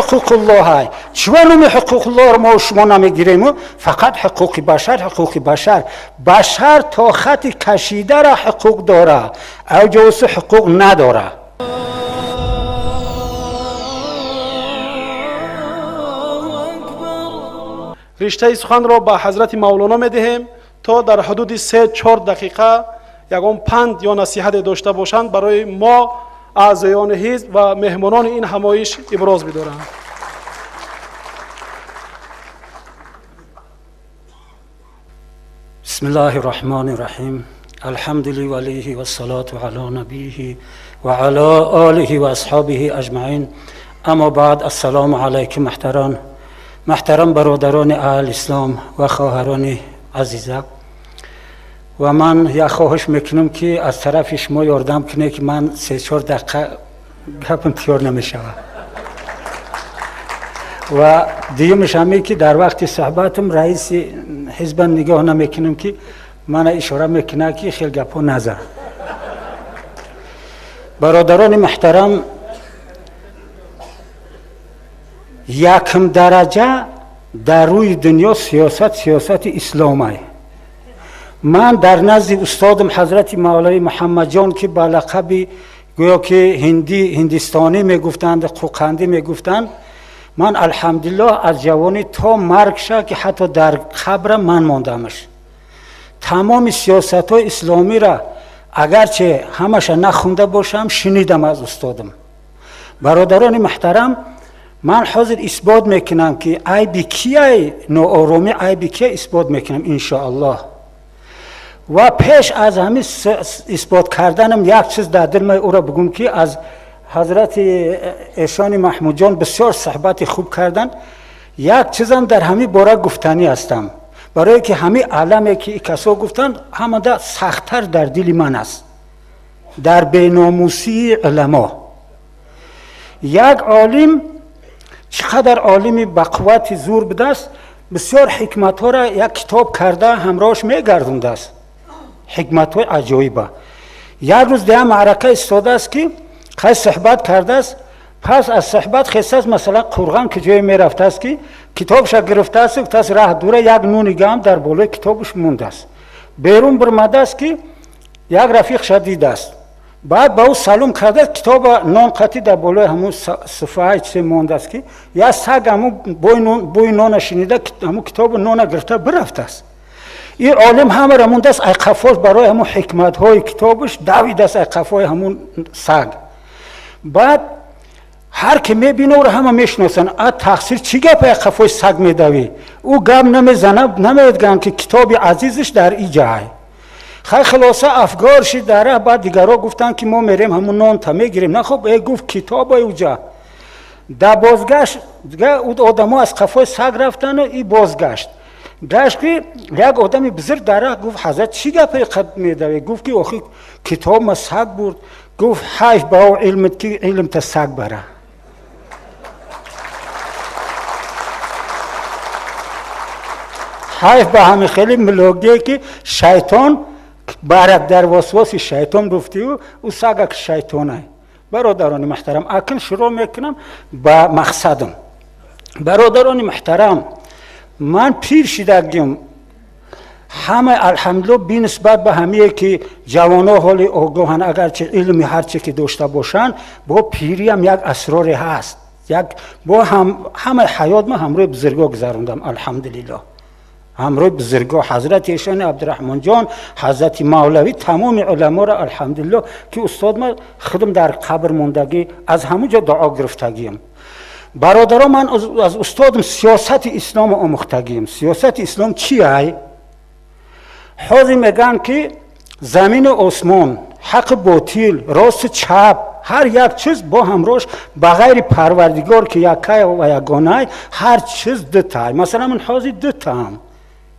ҳуқуқуллоҳ. Чиво номи ҳуқуқуллоҳро мо шумо намегирем? Фақат ҳуқуқи башар, ҳуқуқи башар. Башар то хати кашидара ҳуқуқ дора, авҷоси ҳуқуқ надора. Риштаи суханро ба ҳазрати Мавлоно медиҳем, то дар ҳудуди 3-4 дақиқа ягон панд ё насиҳате дошта бошанд, барои мо аъзоёни ҳизб ва меҳмонони ин ҳамоиш иброз бидоранд. بسم الله الرحمن الرحیم. الحمد لله والصلاة على نبيه وعلى آله وأصحابه أجمعين. اما بعد، السلام علیکم محترم محترم برادران اهل اسلام و خواهران عزیزه. و من یک خواهش میکنم که از طرف شما یاردم کنه که من 3-4 دقیقه گپم تیار نمیشود. و دیگمش همی که در وقت صحبتم رئیس حزب نگاه نمیکنم که من اشاره میکنه که خیلی گپا نزن. برادران محترم، یکم درجه در روی دنیا سیاست سیاست اسلامه. من در نزد استادم حضرت مولوی محمد جان که با لقب گویا که هندی هندستانی میگفتند، قوقندی میگفتند، من الحمدلله از جوانی تا مرگ شد که حتی در قبر من ماندمش، تمام سیاست های اسلامی را اگرچه همش نخونده باشم شنیدم از استادم. برادران محترم، من حاضر اثبات میکنم که عیب کیه ناآرامی، عیب کیه اثبات میکنم انشاءالله. و پیش از همین اثبات کردنم یک چیز در دل من او را بگم که از حضرت ایشان محمود جان بسیار صحبت خوب کردن. یک چیزم در همین باره گفتنی هستم، برای که همین عالمی که کسا گفتن همه ده سختتر در دل من است، در بیناموسی علما. یک عالم چقدر عالمی با قوت زور بدست، بسیار حکمت ها را یک کتاب کرده همراهش میگردونده است، حکمت های عجایبه. یک روز در معرکه استاده است که خیلی صحبت کرده است، پس از صحبت خسته است، مثلا قرغان که جای میرفته است که کتابش گرفته است، گفته راه دوره، یک نونی گام در بالای کتابش مونده است. بیرون برمده است که یک رفیق شدید است، بعد با او سلام کرده است، کتاب نان قطی در بالای همون صفحه چیزی مونده است که یا سگ همون بوی نان شنیده، همون کتاب نان گرفته برفته است. این عالم همه را مونده است، ای قفاش برای همون حکمت های کتابش دوید است، ای قفای همون سگ. بعد هر که میبینه او را همه میشناسن، ا تقصیر چی گپ ای قفای سگ میدوی؟ او گپ نمیزنه، نمیگن که کتاب عزیزش در ای جای. خیلی خلاصه افگار شد در. بعد دیگرها گفتن که ما میریم همون نان تا میگیریم. نه خب ای گفت کتاب اوجا. در بازگشت دیگه او آدم‌ها از قفای سگ رفتن و ای بازگشت گشت که یک آدمی بزرگ در گفت حضرت چی گپ قد میدوی؟ گفت که آخی کتاب ما سگ برد. گفت حیف با او علمت که علم تا سگ بره. حیف به همه خیلی ملوگیه که شیطان برد، در وسواس شیطان گفتی و او سگ شیطانه. برادران محترم، اکن شروع میکنم با مقصدم. برادران محترم، من پیر شدگیم، همه الحمدلله بی نسبت به همه که جوانا حال آگاهن، اگرچه علمی هرچه که داشته باشن، با پیری هم یک اسراری هست. یک با هم همه حیات ما همراه بزرگا گذروندم الحمدلله، همراه بزرگا حضرت ایشان عبدالرحمن جان، حضرت مولوی، تمام علما را الحمدلله که استاد ما خودم در قبر موندگی از همونجا دعا گرفتگیم. برادران، من از استادم سیاست اسلام آموختگیم. سیاست اسلام چیه؟ حاضر میگن که زمین و آسمان، حق باطل، راست چپ، هر یک چیز با همراهش بغیر پروردگار که یکه و یگانه، هر چیز دو تا. مثلا من حاضر دو تا هم،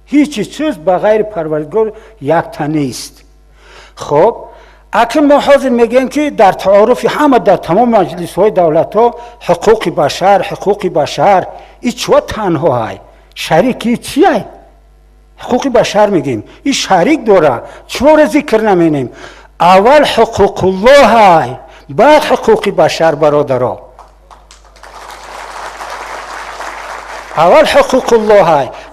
هیچ چیز بغیر پروردگار یک تا نیست. خب اکنون ما حاضر میگیم که در تعارف همه در تمام مجلس های دولت ها حقوق بشر، حقوق بشر، این چه تنها های شریکی چیه؟ حقوق بشر میگیم، این شریک داره، چرا ذکر نمینیم؟ اول حقوق الله های، بعد حقوق بشر. برادرها، Аввал ҳуқуқуллоҳ.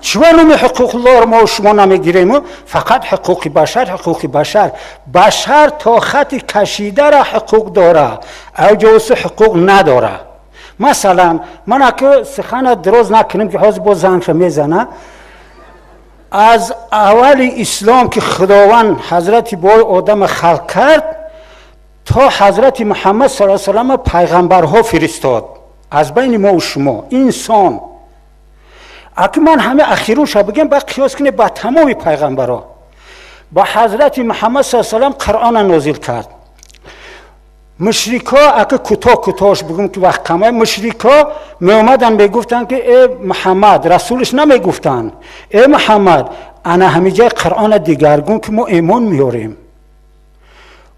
Чиво номи ҳуқуқуллоҳро мо шумо намегирему, фақат ҳуқуқи башар, ҳуқуқи башар? Башар то хати кашидара ҳуқуқ дора, авҷоси ҳуқуқ надора. Масалан, ман аки сухана дроз накунем, ки ҳозир боз зангша мезана. Аз аввали ислом, ки Худованд ҳазрати бой Одама халқ кард, то ҳазрати Муҳаммад сал салама пайғамбарҳо фиристод, аз байни мо шумо инсон. Аки ман ҳама ахирунша бигем, баъд қиёс кунед ба тамоми пайғамбарҳо. Ба ҳазрати Муҳаммад сал салам Қуръона нозил кард. Мушрико, аки кӯтоҳ кӯтоҳш бигум, ки вақт камай, мушрико меомаданд, мегуфтанд, ки э Муҳаммад, расулиш намегуфтанд, э Муҳаммад, ана ҳамиҷаи Қуръона дигаргун, ки мо эмон меорем.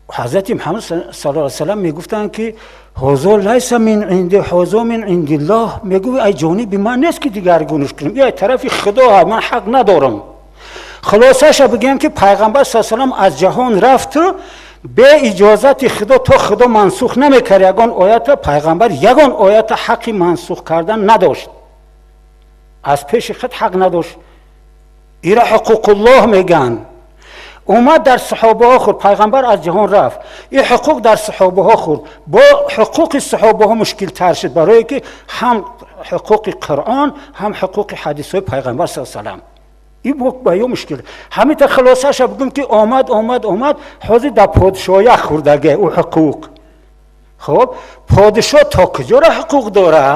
Ҳазрати Муҳаммад сал салам мегуфтанд, ки هذا ليس من عندي، هذا من عند الله. Мегӯ, ай ҷониби ман нест, ки дигаргунш кунем, ай тарафи Худо, ман ҳақ надорам. Хулосаша бигӯем, ки пайғамбар са салам аз ҷаҳон рафту бе иҷозати Худо, то Худо мансух намекард ягон оята, пайғамбар ягон оята ҳаққи мансух кардан надошт, аз пеши худ ҳақ надошт. Ира ҳуқуқуллоҳ мегӯянд. Омад, дар саҳобаҳо хӯрд. Пайғамбар аз ҷаҳон рафт, ин ҳуқуқ дар саҳобаҳо хӯрд. Бо ҳуқуқи саҳобаҳо мушкилтар шуд, барое ки ҳам ҳуқуқи Қуръон, ҳам ҳуқуқи ҳадисҳои пайғамбар са салам, ин ба ё мушкил. Ҳамита хулосаша бигӯм, ки омад, омад, омад, ҳозир дар подшоҳия хӯрдаге ӯ ҳуқуқ. Хуб, подшоҳ то куҷора ҳуқуқ дора?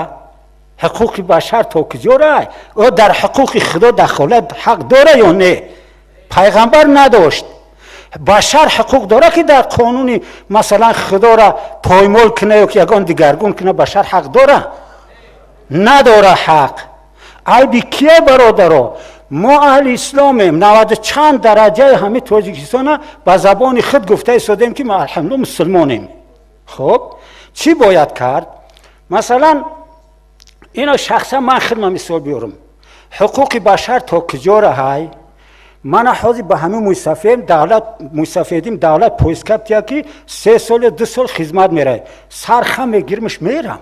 Ҳуқуқи башар то куҷора? Ӯ дар ҳуқуқи Худо дахолат ҳақ дора ё не? Пайғамбар надошт. Башар ҳуқуқ дора, ки дар қонуни, масалан, Худора поймол куна ё ки ягон дигаргун куна? Башар ҳақ дора? Надора ҳақ. Айби кие, бародаро? Мо аҳли исломем, наваду чанд дараҷаи ҳамаи Тоҷикистона ба забони худ гуфта истодем, ки мо алҳамду мусулмонем. Хуб, чӣ бояд кард? Масалан, ино шахсан ман худма мисол биёрам. Ҳуқуқи башар то куҷора ҳай? Мана ҳозир ба ҳамин мӯйсафед давлат, мӯйсафедим давлат поискаптия, ки 3 сол ё 2 сол хизмат меравад, сархам мегирмиш, мерам.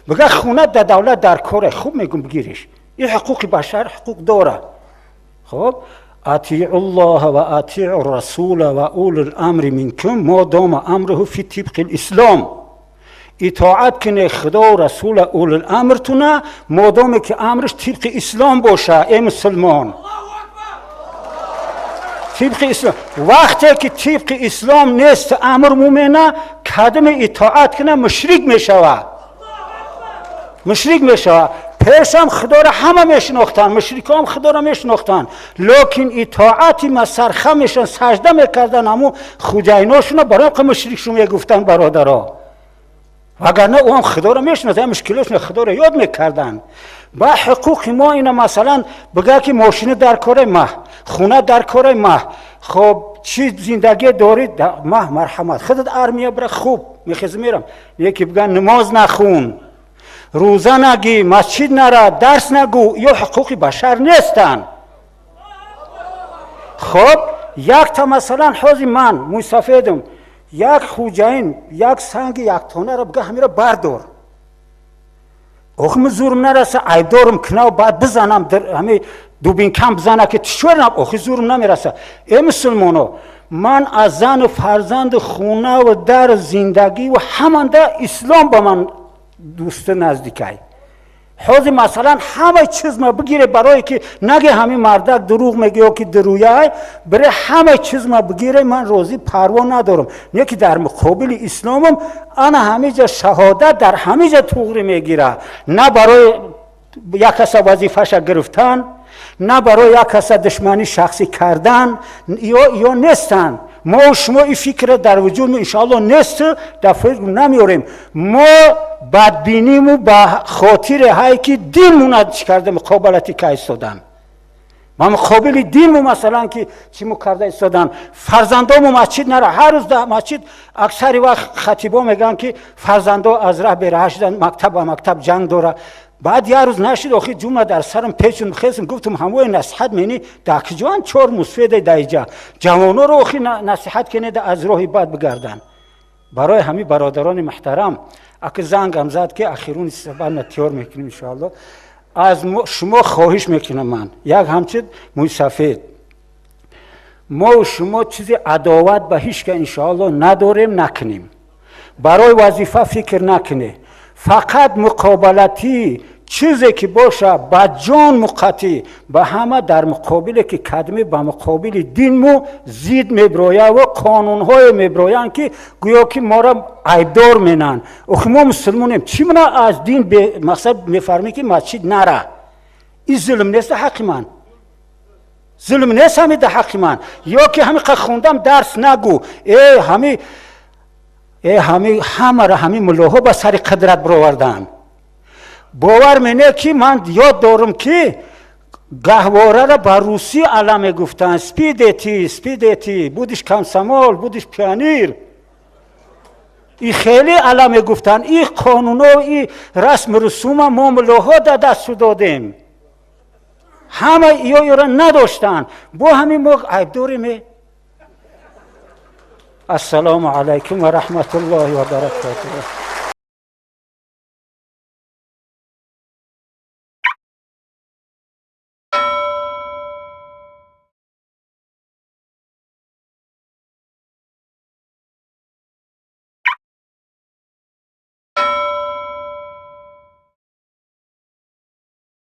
Бига хона да давлат дар коре, хуб мегум, бигириш. Ин ҳуқуқи башар ҳуқуқ дора. Хуб, أطيعوا الله وأطيعوا الرسول وأولي الأمر منكم ما دام أمره في طبق الإسلام. Итоат куне Худо, расула, улул-амртуна, модоме ки амрш тибқи ислом боша. Э мусулмон, тибқи ислом. Вақте ки тибқи ислом нест амр, мумена кадами итоат куна, мушрик мешава, мушрик мешава. Пешам Худоро ҳама мешинохтанд, мушрикоам Худоро мешинохтанд, лекин итоати масарха мешан, сажда мекардан ҳаму хуҷайношуна, барои қа мушрикшу мегуфтанд, бародаро. Вагарна ӯ ҳам Худоро мешинохт, мушкилошна Худоро ёд мекарданд. Ба ҳуқуқи мо ина, масалан, бигӯя, ки мошина дар кораи маҳ, хона дар кораи маҳ. Хоб, чӣ зиндагие дорӣ маҳ, марҳамат, худат армия бира. Хуб, мехеза, мерам. Яке бигӯя, намоз нахун, рӯза нагӣ, масҷид нара, дарс нагӯ, ё ҳуқуқи башар нестанд. Хоб, якта, масалан, ҳозир ман мӯйсафедум, як хуҷаин як санги яктонаро бига, ҳамиро бардор. Охи мо зурм нараса, айбдорум кунав, баъд бизанам, ҳами дубинкам бизана, ки чор. Охи зурм намераса. Э мусулмоно, ман аз зану фарзанду хунаву дар зиндагиву ҳаманда ислом ба ман дӯсту наздикай. Ҳозир, масалан, ҳамаи чизма бигире, барое ки наге ҳамин мардак дурӯғ меге ё ки дурӯяй, бире ҳамаи чизма бигире, ман розӣ, парво надорам. Не ки дар муқобили исломам ана ҳамиҷа шаҳодат дар ҳамиҷа туғри мегира. На барои як каса вазифаша гирифтан, на барои як каса душманӣ шахсӣ кардан ё нестанд. Мо шумо ин фикра дар вуҷуд, иншоалло, нест, дар фикр намеорем. Мо бадбиниму ба хотире ҳай, ки динмуна чӣ карда, муқобалати ка истодан ма муқобили динму, масалан, ки чӣ му карда истодан. Фарзандому масҷид нара, ҳар рӯз дар масҷид аксари вақт хатибо мегӯянд, ки фарзандо аз раҳ бераҳа шудан, мактаб ба мактаб ҷанг дора. Баъд як рӯз нашид, охи ҷумла дар сарам печун, хесм, гуфтум, ҳамои насиҳат мени дар киҷоан чор мусфеда даиҷа ҷавоноро охи насиҳат кенеда, аз роҳи бад бигарданд. Барои ҳамин, бародарони муҳтарам, аки зангам зад, ки ахируни сабана тиёр мекунем, иншоалло. Аз шумо хоҳиш мекунам, ман як ҳамчун мӯйсафед, мо шумо чизи адоват ба ҳеч ка, иншоалло, надорем, накунем. Барои вазифа фикр накунед, фақат муқобилатӣ чизе ки боша, ба ҷон муқатӣ ба ҳама дар муқобиле ки кадме ба муқобили динму зид мебирояву қонунҳое мебироянд, ки гӯё ки моро айбдор менанд. Охи мо мусулмонем, чӣ мана аз дин мақсад мефармӣ, ки масҷид нара? Ин зулм нест ҳаққи ман? Зулм нест ҳами да ҳаққи ман? Ё ки ҳами қа хондам, дарс нагӯ. Э, ҳами, э, ҳами ҳамара ҳами муллоҳо ба сари қудрат бироварданд. Бовар мене, ки ман ёд дорам, ки гаҳворара ба русӣ ала мегуфтанд: «Спи, дети, спи, дети, будешь комсомол, будешь пионер». И хеле ала мегуфтанд. И қонуно, и расму русума мо муллоҳо да дасту додем. Ҳама иё ёра надоштанд, бо ҳамин мо айбдорем. Ассалому алайкум ва раҳматуллоҳи ва баракатуҳ.